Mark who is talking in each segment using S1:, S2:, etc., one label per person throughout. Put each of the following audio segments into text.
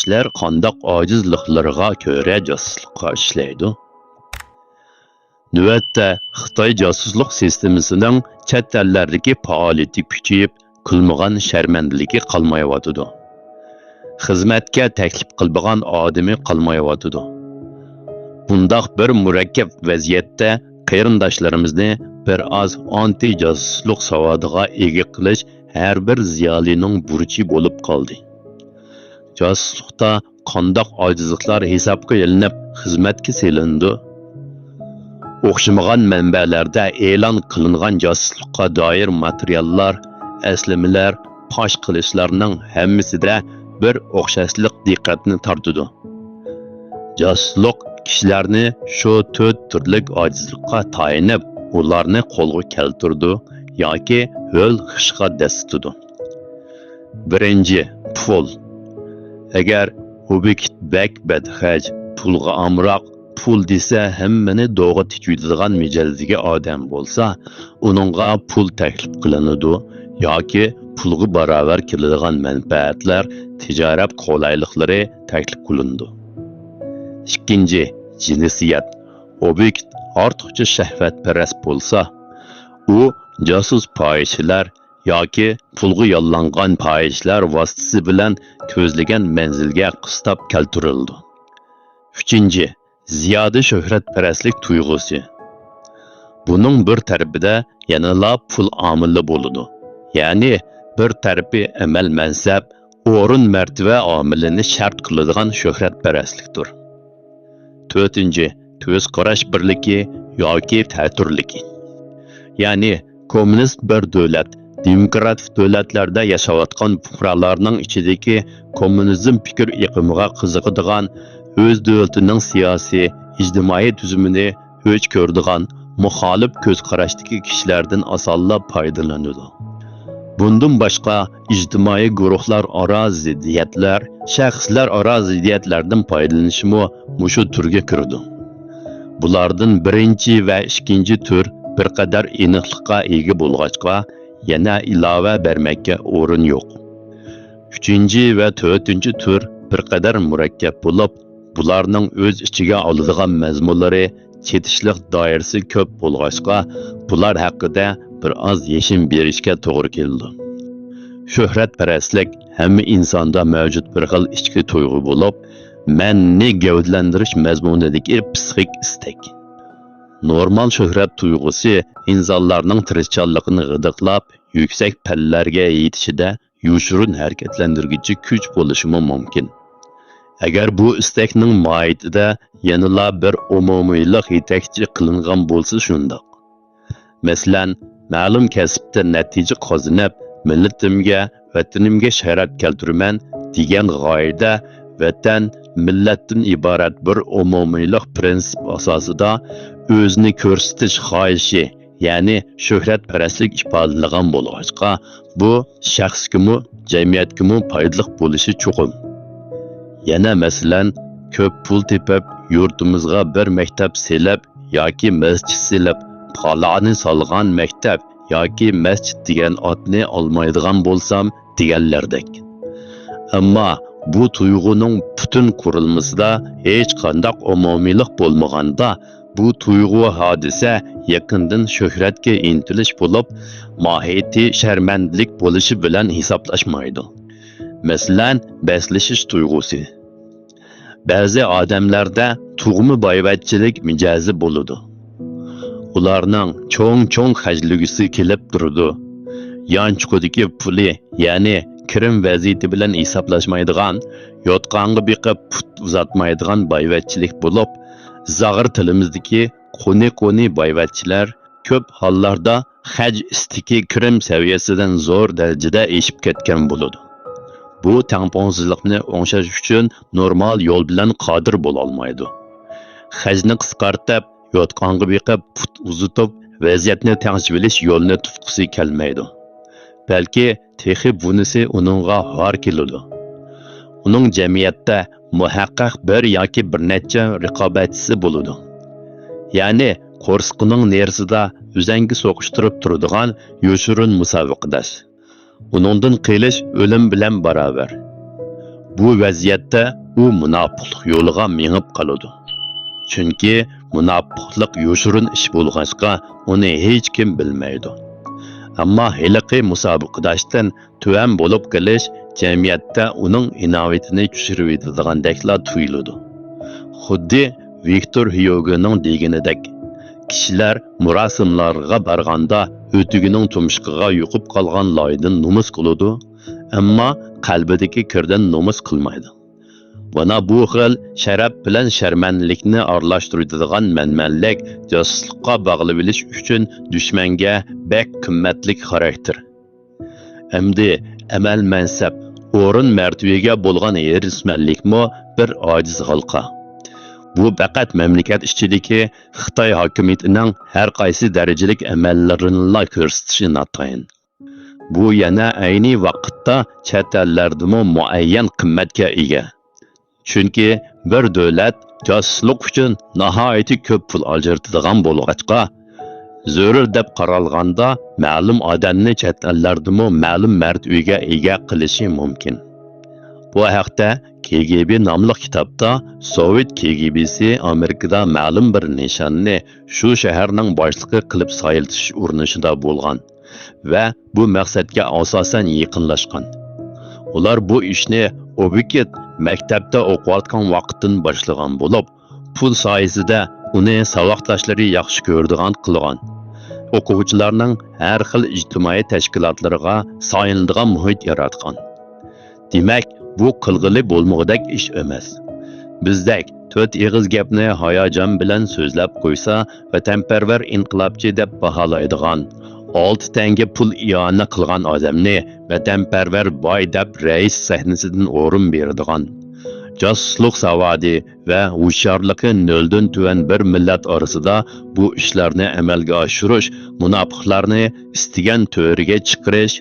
S1: Kishilar qandoq ojizliklariga ko'ra josuslikqa ishlaydi? Navbatda Xitoy josuslik sistemasining chet ellardagi faoliyati kuchayib, qilmagan sharmandaligi qolmayotidi. Xizmatga taklif qilmagan odami qolmayotidi. Bundoq bir murakkab vaziyatda qarindoshlarimizni bir oz anti josuslik savodiga ega qilish har bir ziyolining burchi bo'lib qoldi. Josuslikda qandoq ojizliklar hisobga ilinib xizmatga selindi? O'xshamagan manbalarda e'lon qilingan josuslikqa doir materiallar, eslamalar, fosh qilishlarning hammasida bir o'xshashlik diqqatni tortadi. Josuslik kishilarni shu to'rt turlik ojizlikqa tayinib, ularni qo'lga keltirdi yoki ho'l xishga dastidi. Birinchi, pul. Agar obyekt bak badxaj, pulga amroq, pul desa hammani dog'a tikuydigan mijozdagi odam bo'lsa, uningga pul taklif qilinadi yoki pulga barobar keladigan manfaatlar, tijorat qulayliklari taklif qilindi. Ikkinchi, jinsiyat. Obyekt ortiqcha shahvatparast bo'lsa, u josus fohishalar yoki pulga yollangan fohishalar vositasi bilan ko'zlagan manzilga qistab keltirildi. Uchinchi, ziyoda shuhratparastlik tuyg'usi. Buning bir tarafida yanala pul omili bo'ladi. Ya'ni bir tarafi amal mansab, o'rin martaba omilini shart qiladigan shuhratparastlikdir. To'rtinchi, ko'z qarash birligi yoki taturligi. Ya'ni kommunist bir davlat, demokrat davlatlarda yashayotgan fuqarolarning ichidagi kommunizm fikr iqimiga qiziqadigan, o'z davlatining siyosiy, ijtimoiy tuzumini o'ch ko'radigan muxolif ko'z qarashdagi kishilardan osonla foydalanadi. Bundan boshqa ijtimoiy guruhlar aro ziddiyatlar, shaxslar aro ziddiyatlardan foydalanishmi mushu turga kirdi. Bulardan birinchi va ikkinchi tur bir qadar aniqlikqa ega bo'lg'achqa, yana ilova bermakka o'rin yo'q. Uchinchi va to'rtinchi tur bir qadar murakkab bo'lib, bularning o'z ichiga oladigan mazmunlari chetishliq doirasi ko'p bo'lg'achqa, bular haqida bir oz yechim berishga to'g'ri keldi. Shuhratparastlik hamma insonda mavjud bir xil ichki tuyg'u bo'lib, manni gavdalantirish mazmunidagi psixik istak. Normal shuhrat tuyg'usi insonlarning tirishchanligini g'idiqlab, yuksak pallarga yetishida yoshirin harakatlantirguchi kuch bo'lishi mumkin. Agar bu istakning mohiyatida yanala bir umumiylik yetakchi qilingan bo'lsa shundoq. Masalan, ma'lum kasbda natija qozonib, millatimga, vatanimga sharaf keltiraman degan g'oyada vatan, millatdan iborat bir umumiylik prinsip asosida o'zini ko'rsatish xohishi, ya'ni shuhratparastlik ifodalagan bo'lg'achqa, bu shaxsgami, jamiyatgami foydali bo'lishi chuqur. Yana masalan, ko'p pul tepib, yurtimizga bir maktab selib yoki masjid selib, paloni solgan maktab yoki masjid degan otni olmaydigan bo'lsam deganlardek. Ammo bu tuyg'uning butun qurilmasida hech qanday umumiylik bo'lmaganda, bu tuyg'u hodisa yaqindan shuhratga intilish bo'lib, mohiyati sharmandlik bo'lishi bilan hisoblashmaydi. Masalan, baslashish tuyg'usi. Ba'zi odamlarda tug'ma boyvachchilik mijozi bo'ladi. Ularning cho'ng-cho'ng hajligisi kelib turdi. Yonchuqidagi puli, ya'ni kirim vaziyati bilan hisoblashmaydigan, yotqonga beqib put uzatmaydigan boyvachchilik bo'lib, zag'ir tilimizdagi qo'ni-qo'ni boyvachchilar ko'p hollarda haj istiki kirim saviyasidan zo'r darajada eshib ketgan bo'ladi. Bu tengpongsizlikni o'ngshash uchun normal yo'l bilan qodir bo'lolmaydi. Hajni qisqartib, yotqonga beqib put uzatib, vaziyatni tengchivilish yo'lini tutqusi kelmaydi. Balki texi bunisi uningga xor keladi. Uning jamiyatda muhaqqaq bir yoki bir necha raqobatchisi bo'ladi. Ya'ni qo'rsqining nerisida uzangi so'qishtirib turadigan yoshirin musobaqadash. Uningdan qilish o'lim bilan barobar. Bu vaziyatda u munofiqlik yo'liga mengib qoladi. Chunki munofiqlik yoshirin ish bo'lg'achqa uni hech kim bilmaydi. Ammo heliqi musobaqadashdan tuvan bo'lib qolish jamiyatda uning inovatini tushirib yetadigandekla tuyuladi. Xuddi Viktor Hyugoning deganidek, kishilar murosimlarga borganda o'tigining tumshuqiga yuqib qolgan loydan nomus qiladi, ammo qalbidagi kirdan nomus qilmaydi. Mana bu xil sharaf bilan sharmanlikni aralashtiradigan manmanlik josuslikqa bog'lab olish uchun dushmanga bek qimmatlik xarakter. Endi amal mansab, o'rin martabaga bo'lgan erismanlikmi bir ojiz halqa. Bu faqat mamlakat ichidagi Xitoy hokimiyatining har qaysi darajalik amallarini ko'rsatishi natayin. Bu yana ayni vaqtda chet ellardami muayyan qimmatga ega. Chunki bir davlat josuslik uchun nihoyatda ko'p pul ajratadigan bo'lg'achqa, zarur deb qaralganda ma'lum odamni chet ellardami ma'lum martabaga ega qilishi mumkin. Bu haqda KGB nomli kitobda Sovet KGBsi Amerikada ma'lum bir nishonni shu shaharning boshlig'i qilib sayiltish urinishida bo'lgan va bu maqsadga asosan yaqinlashgan. Ular bu ishni Obikit maktabda o'qiyotgan vaqtdan boshlagan bo'lib, pul soyasida uni saboqdoshlari yaxshi ko'radigan qilgan. O'quvchilarning har xil ijtimoiy tashkilotlariga soyinadigan muhit yaratgan. Demak, bu qilg'ili bo'lmag'udek ish emas. Bizdek to'rt eg'iz gapni hayajon bilan so'zlab qo'ysa, vatanparvar inqilobchi deb baholaydigan, 6 tanga pul iona qilgan odamni vatanparvar boy deb rais sahnasidan o'rin beradigan, josuslik savodi va hushyorligi noldan tuvan bir millat orasida bu ishlarni amalga oshirish, munofiqlarni istagan to'riga chiqarish,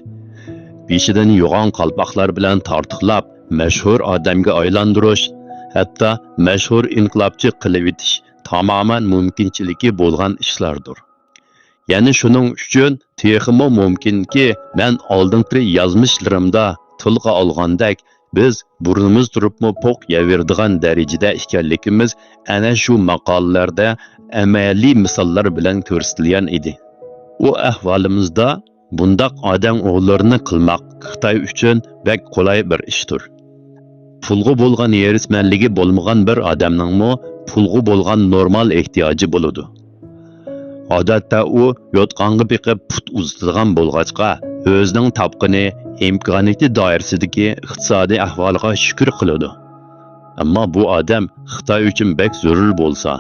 S1: beshidan yo'g'on qalpoqlar bilan tortiqlab mashhur odamga aylantirish, hatto mashhur inqilobchi qilib etish tamoman mumkinchiligi bo'lgan ishlardir. Ya'ni shuning uchun texmi mumkinki, men oldingi yozmishlarimda tilga olgandek, biz burnimiz turibmi po'q yaverdigan darajada ekanligimiz ana shu maqolalarda amaliy misollar bilan ko'rsatilgan edi. U ahvolimizda bundaq odam o'g'irlarini qilmoq Xitoy uchun bek qulay bir ishdir. Pulga bo'lgan yerismanligi bo'lmagan bir odamningmi pulga bo'lgan normal ehtiyoji bo'ladi. Odatda u yotqonga beqib put uzatadigan bo'lg'achqa, o'zining topqini imkoniyati doirasidagi iqtisodiy ahvoliga shukr qiladi. Ammo bu odam Xitoy uchun bek zarur bo'lsa,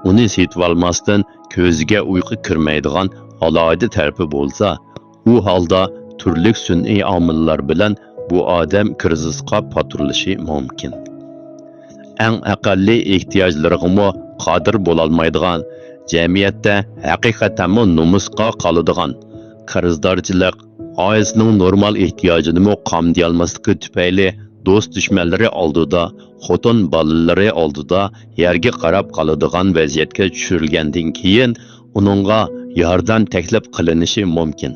S1: uni setib olmasdan ko'ziga uyqu kirmaydigan alohida tarafi bo'lsa, u holda turli sun'iy omillar bilan bu odam krizisga paturilishi mumkin. Eng aqalli ehtiyojlarga qodir bo'lolmaydigan, jamiyatda haqiqatanmi nomusga qoladigan, qarzdorchilik, oilasining normal ehtiyojini qamdiyolmasligi tufayli do'st dushmanlari oldida, xotin bolalari oldida yerga qarab qoladigan vaziyatga tushirilgandan keyin uningga yordam taklif qilinishi mumkin.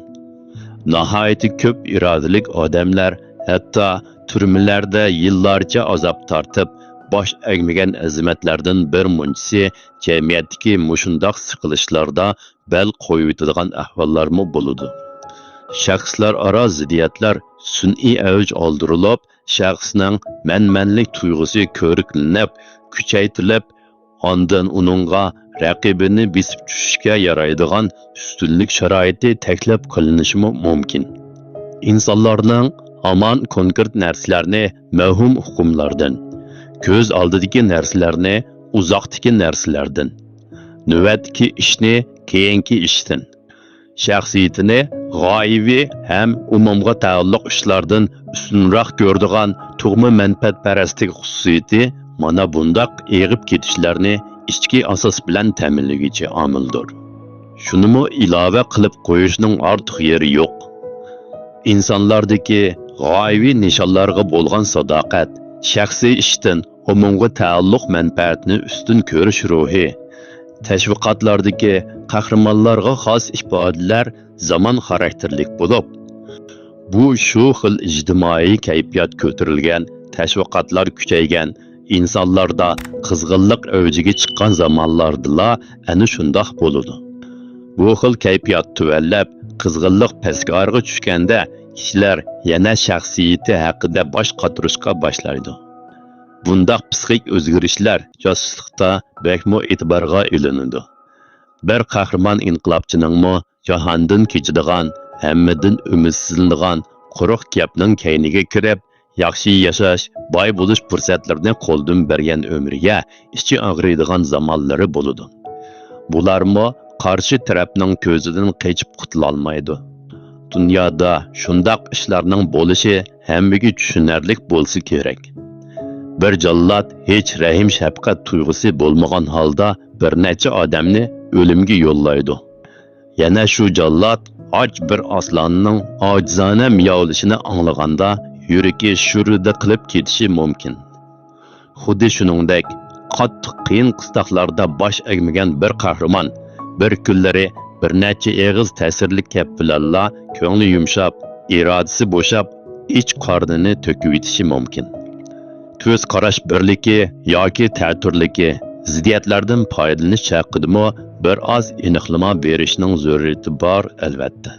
S1: Nihoyatda ko'p irodalik odamlar hatto turmalarda yillarcha azob tortib, bosh egmagan azamatlardan bir munchisi jamiyatdagi mushundoq siqilishlarda bel qo'yib ahvollarmi bo'ladi. Shaxslar aro ziddiyatlar sun'iy avj oldirilib, shaxsning manmanlik tuyg'usi ko'riklanib, kuchaytirilib, ondan uningga raqibini besib tushishga yaraydigan ustunlik sharoiti taklif qilinishi mumkin. Insonlarning hamon konkret narsalarni mavhum hukmlardan, ko'z oldidagi narsalarni uzoqdagi narsalardan, navbatdagi ishni keyingi ishdan, shaxsiyatini g'oyaviy ham umumga taalluq ishlardan ustunroq ko'radigan tug'ma manfaatparastlik xususiyati mana bundaq eg'ib ketishlarni ichki asos bilan ta'minlaguchi omildir. Shunimi ilova qilib qo'yishning ortiq yeri yo'q. Insonlardagi g'oyaviy nishonlarga bo'lgan sadoqat, shaxsiy ishdan umumga taalluq manfaatni ustun ko'rish ruhi, tashviqotlardagi qahramonlarga xos ifodalar zamon xarakterlik bo'lib, bu shu xil ijtimoiy kayfiyat ko'tarilgan Tashviqotlar kuchaygan, insonlarda qizg'inlik avjiga chiqqan zamonlardila ana shundoq bo'ladi. Bu xil kayfiyat tuvallab, qizg'inlik pastga tushganda kishilar yana shaxsiyati haqida bosh qotirishga boshlaydi. Bundaq psixik o'zgarishlar josuslikda bakmo e'tiborga ilinadi. Bir qahramon inqilobchiningmi jahondan kechadigan, hammadan umidsizlanadigan quruq gapning kayniga kirib, yaxshi yashash, boy bo'lish fursatlarini qo'ldan bergan umriga ichi og'riydigan zamonlari bo'ladi. Bularmi qarshi tarafning ko'zidan qochib qutulolmaydi. Dunyoda shundoq ishlarning bo'lishi hammaga tushunarlik bo'lsa kerak. Bir jallod hech rahim shafqat tuyg'usi bo'lmagan holda bir necha odamni o'limga yo'llaydi. Yana shu jallod och bir oslonning ojizona miyovlashini anglaganda yuragi shurida qilib ketishi mumkin. Xuddi shuningdek, qattiq qiyin qistoqlarda bosh egmagan bir qahramon bir kunlari bir necha eg'iz ta'sirli gap bilanla ko'ngli yumshab, irodasi bo'shab, ich qornini to'kib yetishi mumkin. Ko'z qarash birligi yoki ta'turligi ziddiyatlardan foydalanish haqidami bir oz aniqlama berishning zaruriyati bor albatta.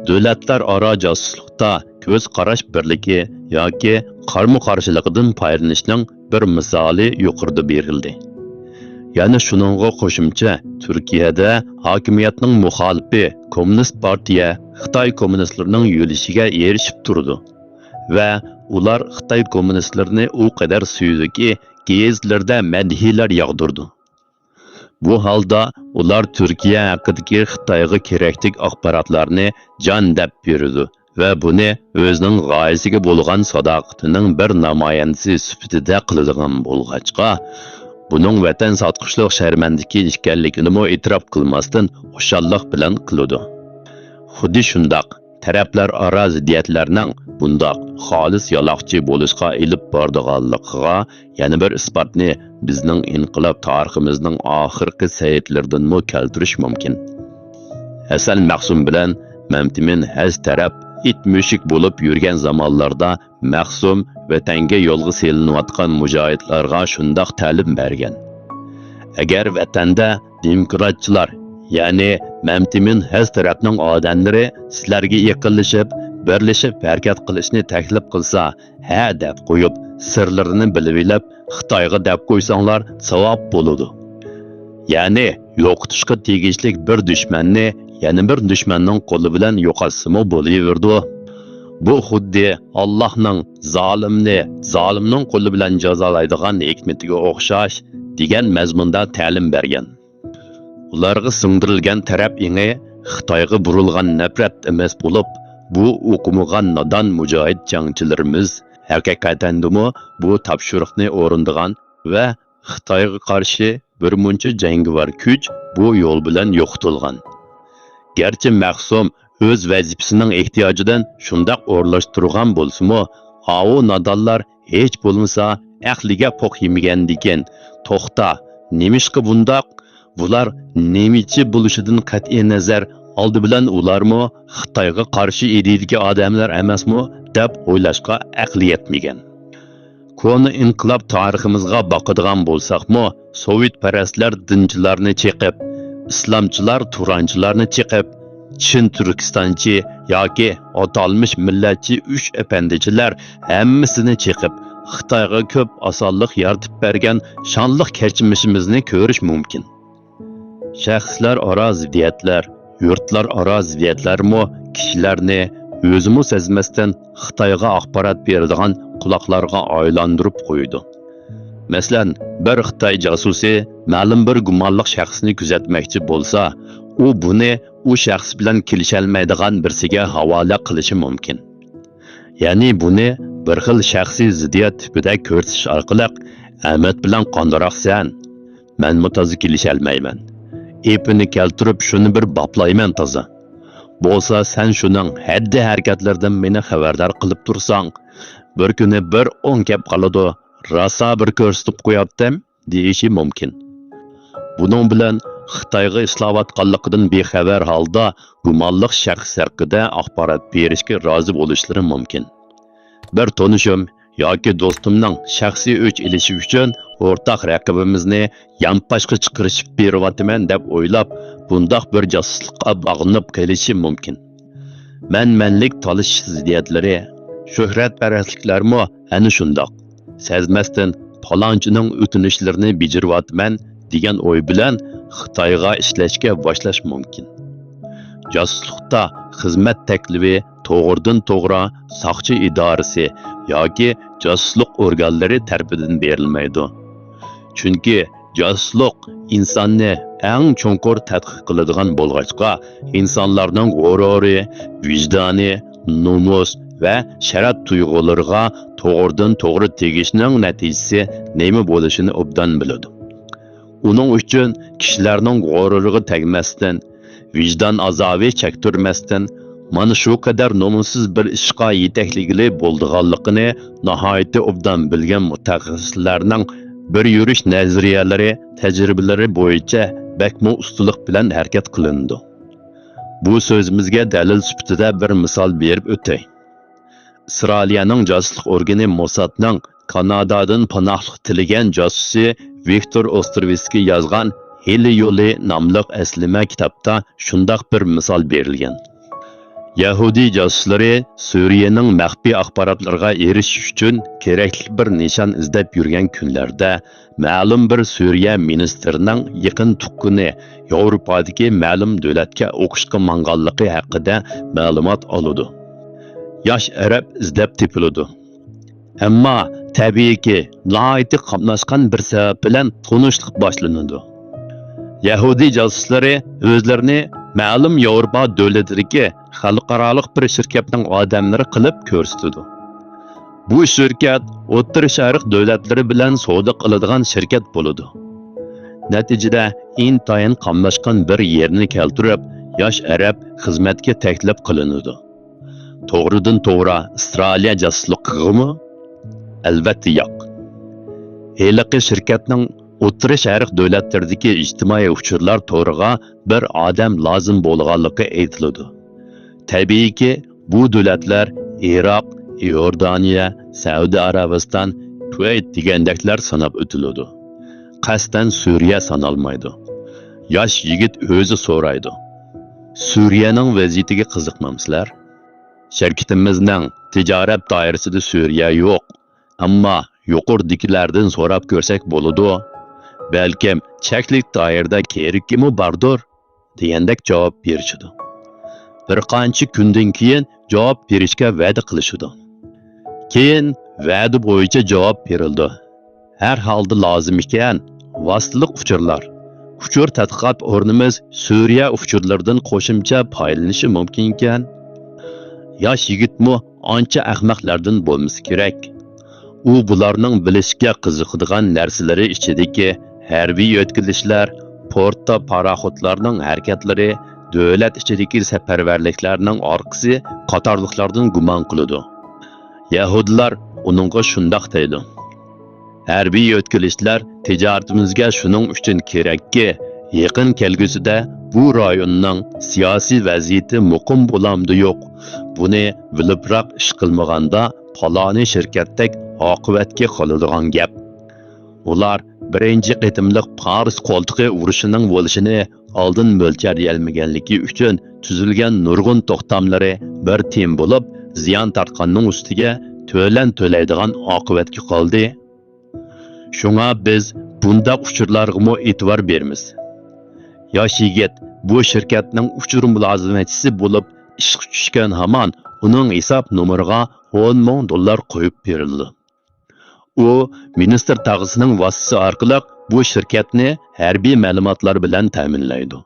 S1: Davlatlar aro josuslikda ko'z qarash birligi yoki qarama qarshiligidan foydalanishning bir misoli yuqorida berildi. Yana shuningga qo'shimcha Turkiyada hokimiyatning muxolifi Kommunist partiya Xitoy kommunistlarining yo'lishiga erishib turdi va ular Xitoy kommunistlarini u qadar suydiki, gazetlarda madhiylar yog'dirdi. Bu holda ular Turkiya haqidagi Xitoyga kerakli axborotlarni jon deb berdi va buni o'zining g'oyasiga bo'lgan sadoqatining bir namoyandasi sifatida qiladigan bo'lg'achqa, buning vatan sotqishliq sharmandiki ekanligini e'tirof qilmasdan xushalliq bilan qiladi. Xuddi shundoq taraflar aro ziddiyatlarning bundoq xolis yaloqchi bo'lishga ilib bordiganligiga yana bir isbotni bizning inqilob tariximizning oxirgi sahitlaridanmi keltirish mumkin. Hasan Maqsum bilan Mamtimin haz taraf it mushuk bo'lib yurgan zamonlarda Maqsum vatanga yo'lga selinayotgan mujohidlarga shundoq ta'lim bergan. Agar vatanda demokratchilar, ya'ni Mamtimin haz tarafning odamlari sizlarga yaqinlashib, birlashib harakat qilishni taklif qilsa, ha deb qo'yib, sirlarini bilib olib, Xitoyga deb qo'ysanglar savob bo'ladi. Ya'ni yo'qotishga tegishli bir dushmanni yana bir dushmanning qo'li bilan yo'qotsimi bo'laverdi. Bu xuddi Allohning zolimni zolimning qo'li bilan jazolaydigan hikmatiga o'xshash degan mazmunda ta'lim bergan. Ularga singdirilgan taraf ingi Xitoyga burilgan nafrat emas bo'lib, bu o'qimagan nodon mujohid jangchilarimiz haqiqatandimi bu topshiriqni o'rindigan va Xitoyga qarshi bir muncha jangovar kuch bu yo'l bilan yo'qotilgan. Garchi Maqsum o'z vazifasining ehtiyojidan shundoq o'rlashtirgan bo'lsa-mu, avu nodonlar hech bo'lmasa aqliga po'q yemagandikin, to'xta, nemishqa bundoq, bular nemichi bo'lishidan qat'iy nazar oldi bilan ularmi Xitoyga qarshi edidagi odamlar emasmi deb o'ylashga aqli yetmagan. Koni inqilob tariximizga boqadigan bo'lsaqmi, sovetparastlar dinchilarni cheqib, islomchilar turonchilarni cheqib, chin turkistonchi yoki atalmish millatchi uch apandichilar hammasini cheqib, Xitoyga ko'p osonlik yaratib bergan shonliq kechmishimizni ko'rish mumkin. Shaxslar aro ziddiyatlar, yurtlar aro ziddiyatlarmi kishilarni o'zimi sezmasdan Xitoyga axborot beradigan quloqlarga aylantirib qo'ydi. Masalan, bir Xitoy josusi ma'lum bir gumonliq shaxsni kuzatmoqchi bo'lsa, u buni u shaxs bilan kelisholmaydigan birsiga havola qilishi mumkin. Ya'ni buni bir xil shaxsiy ziddiyat tipida ko'rsatish orqali Ahmad bilan qandoqsan, manmi toza kelisholmayman. Epini keltirib shuni bir boplayman toza. Bo'lsa sen shuning haddi harakatlaridan meni xabardor qilib tursang, bir kuni bir o'ng kelib qoladi, rosa bir ko'rsatib qo'yaptim deyishi mumkin. Buning bilan Xitoyga ishlayotganligidan bexabar holda gumonliq shaxs haqida axborot berishga rozi bo'lishlari mumkin. Bir tonishim Yoki do'stimning shaxsiy o'ch elishi uchun o'rtaq raqibimizni yonpashga chiqarishib beryapman deb o'ylab, bundoq bir josuslikqa bog'lanib qolishi mumkin. Man-manlik talashish ziddiyatlari, shuhratparastliklarmi ana shundoq. Sezmasdan palonchining o'tinishlarini bajaryapman degan o'y bilan Xitoyga ishlashga boshlash mumkin. Josuslikda xizmat taklifi to'g'ridan to'g'ri soqchi idorasi yoki josuslik organlari tarafidan berilmaydi. Chunki josuslik insonni eng chunqur tadqiq qiladigan bo'lg'achqa, insonlarning g'ururi, vijdoni, nomus va sharaf tuyg'ulariga to'g'ridan to'g'ri tegishning natijasi nima bo'lishini obdan biladi. Uning uchun kishilarning g'ururiga tegmasdan, vijdon azobi chektirmasdan mana shu qadar nomussiz bir ishga yetakligili bo'ldiganligini nihoyatda obdan bilgan mutaxassislarning bir yurish nazariyalari, tajribalari bo'yicha bakmu ustalik bilan harakat qilindi. Bu so'zimizga dalil sifatida bir misol berib o'tay. Isroiliyaning josuslik organi Mossadning Kanadadan panohlik tilagan josusi Viktor Ostrovskiy yozgan Hili yo'li nomli eslama kitobda shundoq bir misol berilgan. Yahudiy josuslari Suriyaning maxfiy axborotlariga erishish uchun kerakli bir nishon izlab yurgan kunlarda ma'lum bir Suriya ministrining yaqin tuqqani Yevropadagi ma'lum davlatga o'qishga manganligi haqida ma'lumot oladi. Yosh arab izlab tepiladi. Ammo tabiiyki, nihoyatda qamlashgan bir sabab bilan tunishlik boshlanadi. Yahudiy josuslari o'zlarini ma'lum Yevropa davlatidagi xalqaroliq bir shirkatning odamlari qilib ko'rsatadi. Bu shirkat O'rta Sharq davlatlari bilan savdo qiladigan shirkat bo'ladi. Natijada intayin qamlashgan bir yerni keltirib, yosh arab xizmatga taklif qilinadi. To'g'ridan to'g'ri Isroiliya josusliqigimi? Albatta yo'q. Heliqi shirkatning O'rta Sharq davlatlaridagi ijtimoiy uchurlar to'riga bir odam lozim bo'lganligi aytiladi. Tabiiyki, bu davlatlar Iroq, Iordaniya, Saudiya Arabiston, Kuvayt degandaklar sanab o'tiladi. Qasddan Suriya sanalmaydi. Yosh yigit o'zi so'raydi. Suriyaning vaziyatiga qiziqmamsizlar? Şirketimizning tijorat doirasida Suriya yo'q, ammo yuqoridagilardan so'rab ko'rsak bo'ladi. Balkim cheklik doirada kerakimi bordir, degandek javob berishadi. Bir qancha kundan keyin javob berishga va'da qilishadi. Keyin va'da bo'yicha javob berildi. Har holda lozim ekan vositalik uchurlar. Uchur tadqiqot o'rnimiz Suriya uchurlaridan qo'shimcha foydalanishi mumkin ekan. Yosh yigitmi ancha ahmoqlardan bo'lmasa kerak. U bularning bilishga qiziqadigan narsalari ichidagi harbiy yo'tkilishlar, portda paraxodlarning harakatlari, davlat ichidagi safarbarliklarning orqasi qatorliqlardan gumon qiladi. Yahudlar uningga shundoq deydi. Harbiy yo'tkilishlar tijoratimizga shuning uchun kerakki, yaqin kelgusida bu rayonning siyosiy vaziyati muqim bo'lamdi yo'q. Buni bilibroq ish qilmaganda paloni shirkatdek oqibatga qoladigan gap. Ular birinchi qitimliq Paris qo'ltig'i urushining bo'lishini oldin mo'ljallayolmaganligi uchun tuzilgan nurg'un to'xtamlari bir tim bo'lib, ziyon tortganning ustiga to'lan to'laydigan oqibatga qoldi. Shunga biz bundaq uchurlarga e'tibor beramiz. Yosh yigit bu shirkatning uchur mulozimatchisi bo'lib ishga tushgan hamon uning hisob nomeriga 10 ming dollar qo'yib berildi. U ministr tag'isining vositasi orqali bu shirkatni harbiy ma'lumotlar bilan ta'minlaydi.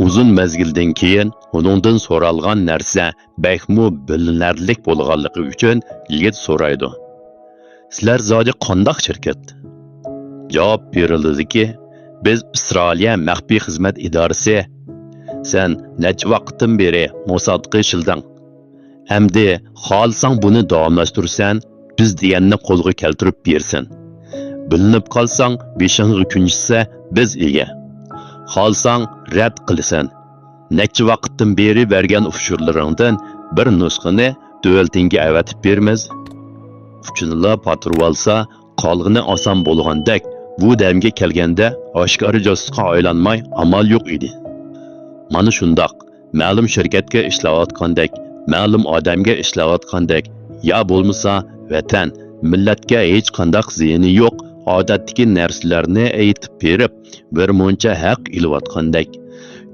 S1: Uzun mezgildan keyin uningdan so'ralgan narsa bakmu bilinarlik bo'lganligi uchun yigit so'raydi. Sizlar zodi qandoq shirkat? Javob berildiki, biz Isroiliya maxfiy xizmat idorasi. Sen necha vaqtdan beri Mossadga ishilding. Endi xohlasang buni davomlashtirsan, biz deganni qo'lga keltirib bersin. Bilinib qolsang, beshingga kunchisa biz ega. Xohlasang rad qilasan. Necha vaqtdan beri bergan uchurlaringdan bir nusxani davlatingga avatib bermiz. uchinila patirvalsa, qolg'ini oson bo'lgandek, bu damga kelganda oshkora josusga aylanmay amal yo'q edi. Mana shundoq ma'lum shirkatga ishlayotgandek, ma'lum odamga ishlayotgandek, yo bo'lmasa vatan, millatga hech qandaq ziyoni yo'q odatdagi narsalarni aytib berib, bir muncha haq ilayotgandek,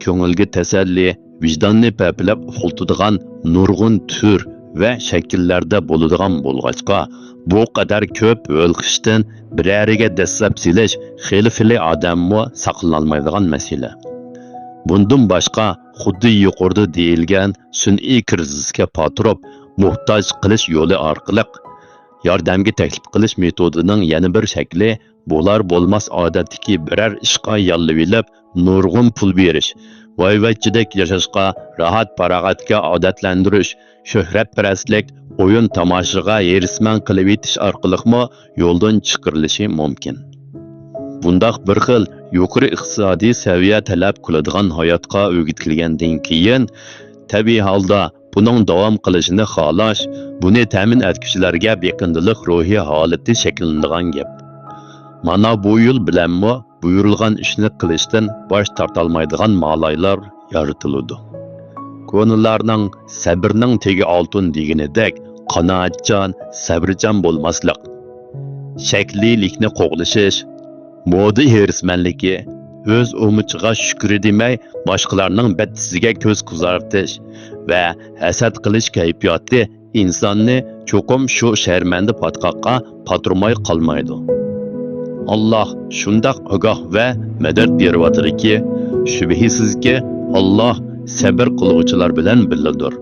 S1: ko'ngilga tasalli, vijdonni papilab uxlatadigan nurg'un tur va shakllarda bo'ladigan bo'lg'achqa, bu qadar ko'p o'lqishdan birariga dastlab silish xili-fili odammi saqlanolmaydigan masala. Bundan boshqa xuddi yuqorida deyilgan sun'iy krizisga patirib, muhtoj qilish yo'li orqali yordamga taklif qilish metodining yana bir shakli bo'lar bo'lmas odatdagi biror ishqa yollavilib nurg'un pul berish, voyvachchidek yashashga, rahat farog'atga odatlantirish, shuhratparastlik, o'yin tomoshaga yerisman qilib etish orqaliqmi yo'ldan chiqarilishi mumkin. Bundaq bir xil yuqori iqtisodiy saviya talab qiladigan hayotga o'rgatilgandan keyin tabiiy holda buning davom qilishini xohlash, buni ta'min etguchilarga beqindilik ruhiy holati shakllanadigan gap. Mana bu yo'l bilanmi buyurilgan ishni qilishdan bosh tortolmaydigan malaylar yaratiladi. Ko'nilarning sabrning tegi oltin deganidek, qanoatchan, sabrchan bo'lmaslik, shaklilikni qo'g'lishish, moda herismanligi, o'z umuchiga shukri demay boshqalarning battisiga ko'z qizartish va hasad qilish kayfiyati insonni cho'qim shu sharmanda botqoqqa patirmay qolmaydi. Alloh shundoq ogoh va madad beryotidiki, shubhisizki, Alloh sabr qilg'uvchilar bilan birgadir.